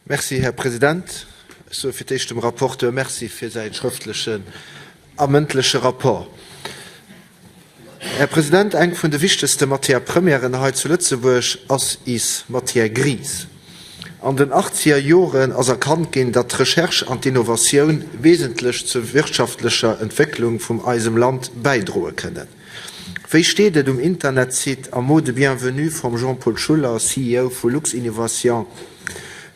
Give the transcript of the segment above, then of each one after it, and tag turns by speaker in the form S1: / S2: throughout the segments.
S1: Merci, Här President. Ech soe fir d'éischt dem Rapporteur Merci fir säi schrëftlechen a mëndleche Rapport. Här President, eng vun de wichtegste Matière-premièren hei zu Lëtzebuerg ass is Matière grise. An den achtzeger Joren ass erkannt ginn, datt d'Recherche an d'Innovatioun wesentlech zur wirtschaftlecher Entwécklung vum eisem Land bäidroe kënnen. Wéi steet et um Internetsite am Mot de bienvenue vum Jean-Paul Schuller, CEO vu Luxinnovation,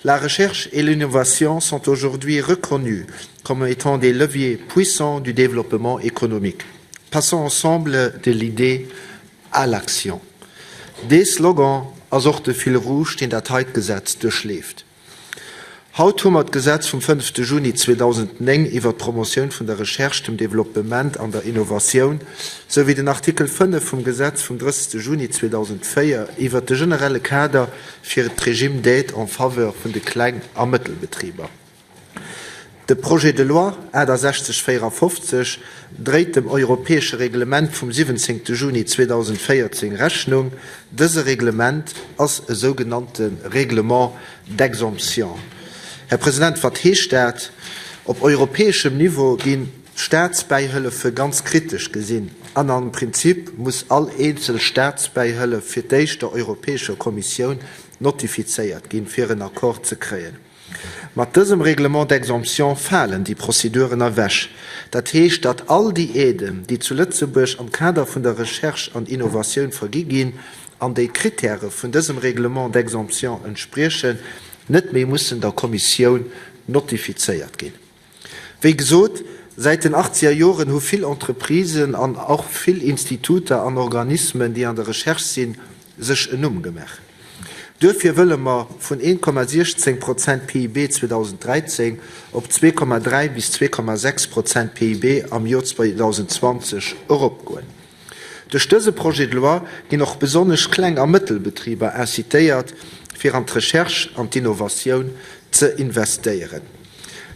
S1: La recherche et l'innovation sont aujourd'hui reconnues comme étant des leviers puissants du développement économique. Passons ensemble de l'idée à l'action. Dee Slogan ass och de Fil rouge, deen dat heit Gesetz duerchleeft. Haut hu mer d'Gesetz vum fënnefte Juni 2009 iwwert d'Promotioun vun der Recherche, dem Développement an der Innovatioun souwéi den Artikel 5 vum Gesetz vum 30. Juni 2004 iwwert de generelle Kader fir d'Régime d'aide en faveur vun de Kleng a Mëttelbetriber. De Projet de loi 6854 dréit dem europäesche Reglement vum 17. Juni 2014 Rechnung. Dëse Reglement ass e sougenannte Règlement d'exemption. Här President, wat heescht dat? Op europäeschem Niveau ginn d'Staatsbäihëllefe ganz kritesch gesinn an am Prinzip muss all eenzel Staatsbäihëllef fir d'éischt der Europäescher Kommissioun notifizéiert ginn, fir en Accord ze kréien. Mat dësem Règlement d'exemption falen déi Prozeduren ewech. Dat heescht, datt all déi Aiden, déi zu Lëtzebuerg am Kader vun der Recherche an Innovatioun vergi ginn an déi d'Kritäre vun dësem Règlement d'exemption entspriechen, net méi mussen der Kommissioun notifizéiert ginn. Wéi gesot, säit den achtzeger Joren hu vill Entreprisen an och vill Instituter an Organismen, déi an der Recherche sinn, sech en Numm gemaach. Duerfir wëlle mer vun 1,16 Prozent PIB 2013 op 2,3 bis 2,6 Prozent PIB am Jor 2020 eropgoen. Duerch dëse Projet de loi ginn och besonnesch Kleng a Mëttelbetriber incitéiert, fir an d'Recherche an d'Innovatioun ze investéieren.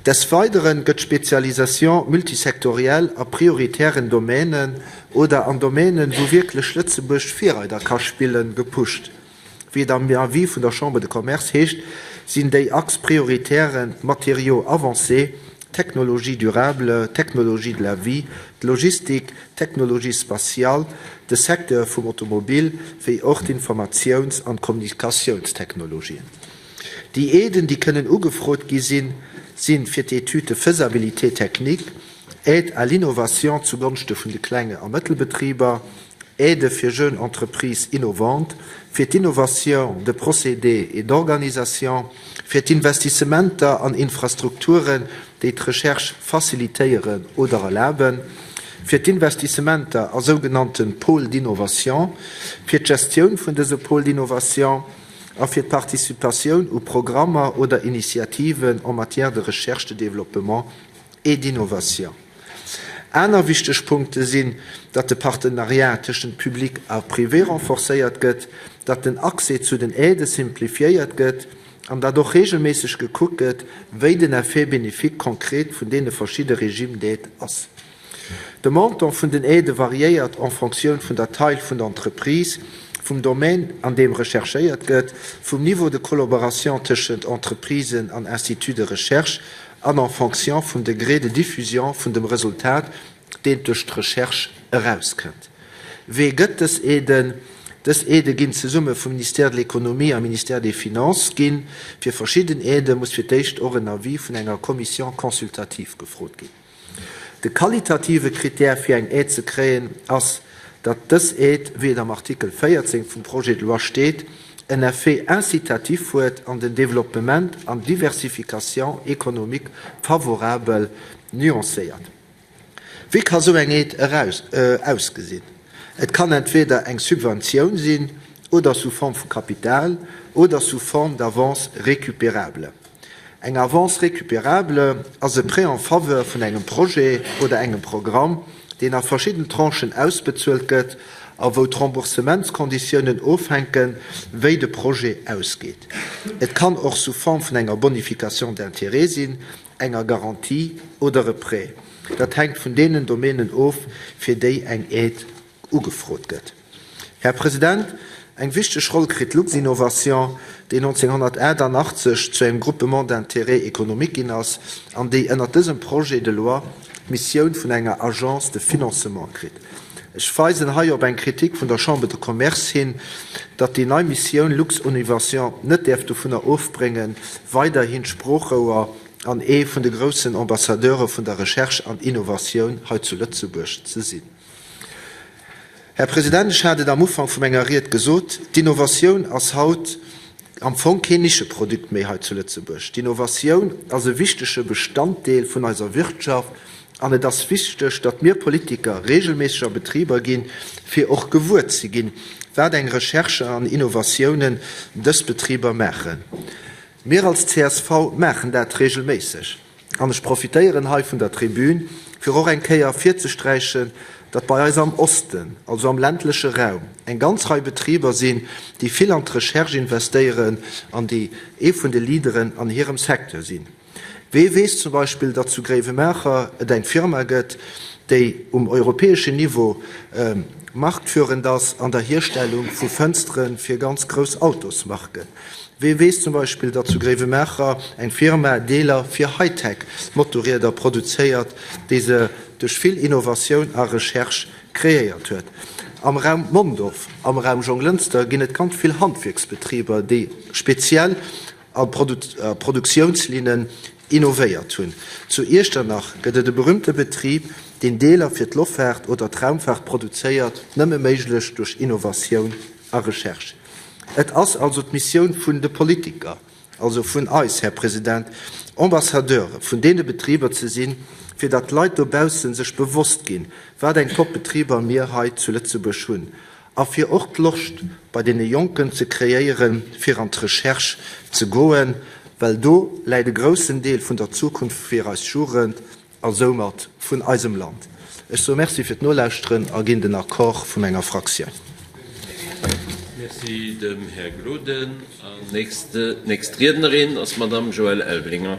S1: Des Weidere gëtt d'Spécialisation multisectorielle a prioritären Domänen oder an Domänen, wou wierklech Lëtzebuerg Virreider ka spillen, gepusht. Wéi et am Avis vun der Chambre de Commerce heescht, sinn déi Axes prioritaires d'Matériaux avancés, d'Technologies durables, d'Technologies de la vie, d'Logistik, d'Technologie spatiale, de Secteur vum Automobil, wéi och d'Informatiouns an d'Kommunikatiounstechnologien. Déi Aiden, déi kënnen ugefrot gi sinn, si fir d'Étude de faisabilité technique, Aide à l'innovation zugonschte vun de Klenge a Mëttelbetriber, Aide fir jeunes entreprises innovantes, fir d'Innovation de procédés et d'organisation, fir d'Investissementer an Infrastrukturen, déi d'Recherche facilitéieren oder erlaben, fir d'Investissementer a sougenannte Pôles d'innovation, fir d'Gestioun vun dëse Pôles d'innovation a fir d'Participatioun u Programmer oder Initiativen en matière de recherche, de développement et d'innovation. Aner wichteg Punkte sinn, datt de Partenariat tëschent Public a Privé renforcéiert gëtt, datt den Accès zu den Aidë simplifiéiert gëtt an datt och reegelméisseg gekuckt gëtt, wéi den Effet bénéfique konkret vun deene verschidde Régimes d'aide ass. De Montant vun den Aidë variéiert en Fonctioun vun der Taille vun der Entreprise, vum Domaine, an deem recherchéiert gëtt, vum Niveau de collaboration tëschent Entreprisen an Instituts de recherche an en fonction vum Degré de diffusion vun dem Resultat, deen duerch d'Recherche erauskënnt. Wee gëtt dës Aiden? Dës Aidë ginn zesumme vum Ministère de l'Économie a Ministère des Finances ginn. Fir verschidden Aidë muss fir d'éischt och en Avis vun enger Commission consultative gefrot ginn. De qualitative Critère fir eng Aide ze kréien ass, datt dës Aide, wéi et am Artikel 14 vum Projet de loi steet, en Effet incitatif huet an den Développement an d'Diversification économique favorabel nuancéiert. Wéi ka sou eng Aide eraus ausgesinn? Et kann entweder eng Subventioun sinn oder sous forme vu Kapital oder sous forme d'avance récupérable. Eng Avance récupérable ass e Prêt en faveur vun engem Projet oder engem Programm, deen a verschidden Tranchen ausbezuelt gëtt a wou d'Remboursementskonditiounen ofhänken, wéi de Projet ausgeet. Et kann och sous forme vun enger Bonification d'intérêts sinn, enger Garantie oder e Prêt. Dat hänkt vun deenen Domänen of, fir déi eng Aide ugefrot gëtt. Här President, eng wichteg Roll kritt Luxinnovation. déi 1988 zu engem Groupement d'intérêt économique ginn ass an déi ënnert dësem Projet de loi d'Missioun vun enger Agence de financement kritt. Ech weisen hei op eng Kritik vun der Chambre de Commerce hin, datt déi nei Missioun Luxinnovation net däerf dovunner ofbréngen, weiderhin d'Sproochrouer an ee vun de groussen Ambassadeure vun der Recherche an Innovatioun hei zu Lëtzebuerg ze sinn. Här President, ech hat et am Ufank vu menger Ried gesot, d'Innovatioun ass haut am Fong keen Nischeprodukt méi hei zu Lëtzebuerg. D'Innovatioun ass e wichtege Bestanddeel vun eiser Wirtschaft an et ass wichteg, datt mir Politiker regelméisseg a Betriber ginn, fir och gewuer ze ginn, wat eng Recherche an Innovatiounen dës Betriber maachen. Mir als csv maachen dat regelméisseg. An ech profitéieren hei vun der Tribün, fir och eng Kéier ervirzesträichen, datt bei eis am Osten, also am ländleche Raum, eng ganz Rei Betriber sinn, déi vill an d'Recherche investéieren an déi ee vun de Leaderen an hirem Secteur sinn. Wee weess zum Beispill, datt zu Gréiwemaacher et eng Firma gëtt, déi um europäeschen Niveau marktführend ass an der Hierstellung vu Fënstere fir ganz grouss Autosmarken? Wee weess zum Beispill, datt zu Gréiwemaacher eng Firma Deeler fir Hightech-Motorrieder produzéiert, déi se duerch vill Innovatioun a Recherche kreéiert huet? Am Raum Mondorf, am Raum Jonglënster ginn et ganz vill Handwierksbetriber, déi speziell a Produktiounslinnen innovéiert hunn. Zu Iechternach gëtt et e berühmte Betrib, deen Deeler fir d'Loffahrt oder d'Raumfahrt produzéiert, nëmme méiglech duerch Innovatioun a Recherche. Et ass also d'Missioun vun de Politiker, also vun eis, Här President, Ambassadeure vun deene Betriber ze sinn, fir datt d'Leit dobausse sech bewosst ginn, wat eng top Betriber mir hei zu Lëtzebuerg hunn, a fir och d'Loscht bei deene Jonken ze kreéieren, fir an d'Recherche ze goen, well do läit e groussen Deel vun der Zukunft fir eis Jugend a soumat vun eisem Land. Ech soe Merci fir d'Nolauschteren a ginn den Accord vu menger Fraktioun.
S2: Merci dem Här Gloden. An d'nächst Riednerin ass d'Madame Joëlle Elvinger.